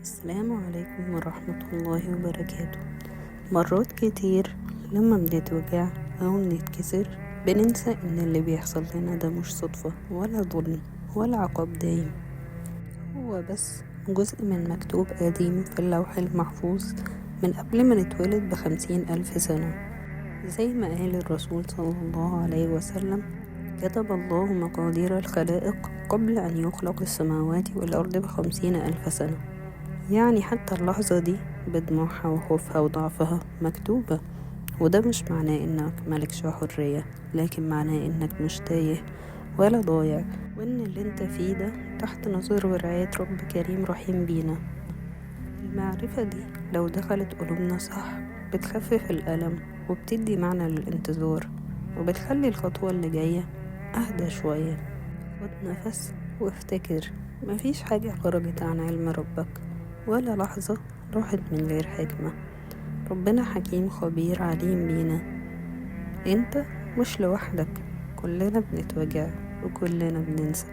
السلام عليكم ورحمة الله وبركاته. مرات كتير لما بنتوجع أو بنتكسر بننسى إن اللي بيحصل لنا ده مش صدفة ولا ظلم ولا عقاب دايم، هو بس جزء من مكتوب قديم في اللوح المحفوظ من قبل ما نتولد ب50,000 سنة. زي ما قال الرسول صلى الله عليه وسلم: كتب الله مقادير الخلائق قبل أن يخلق السماوات والأرض ب50,000 سنة. يعني حتى اللحظة دي بدموعها وخوفها وضعفها مكتوبة. وده مش معناه إنك مالكش حرية، لكن معناه إنك مش تايه ولا ضايع، وإن اللي انت فيه ده تحت نظر ورعاية رب كريم رحيم بينا. المعرفة دي لو دخلت قلوبنا صح بتخفف الألم وبتدي معنى للانتظار، وبتخلي الخطوة اللي جاية أهدى شوية. خد نفس وافتكر، مفيش حاجة خرجت عن علم ربك، ولا لحظة راحت من غير حكمة. ربنا حكيم خبير عليم بينا. انت مش لوحدك، كلنا بنتوجع وكلنا بننسى،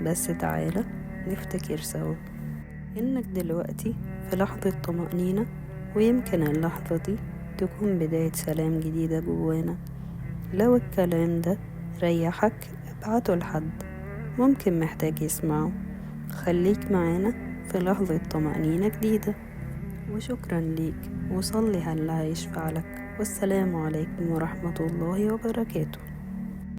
بس تعالى نفتكر سوا انك دلوقتي في لحظة طمأنينة، ويمكن اللحظة دي تكون بداية سلام جديدة جوانا. لو الكلام ده ريحك ابعته لحد ممكن محتاج يسمعه. خليك معانا في لحظة طمأنينة جديدة. وشكرا ليك، وصلي على اللي هيشفع لك. والسلام عليكم ورحمة الله وبركاته.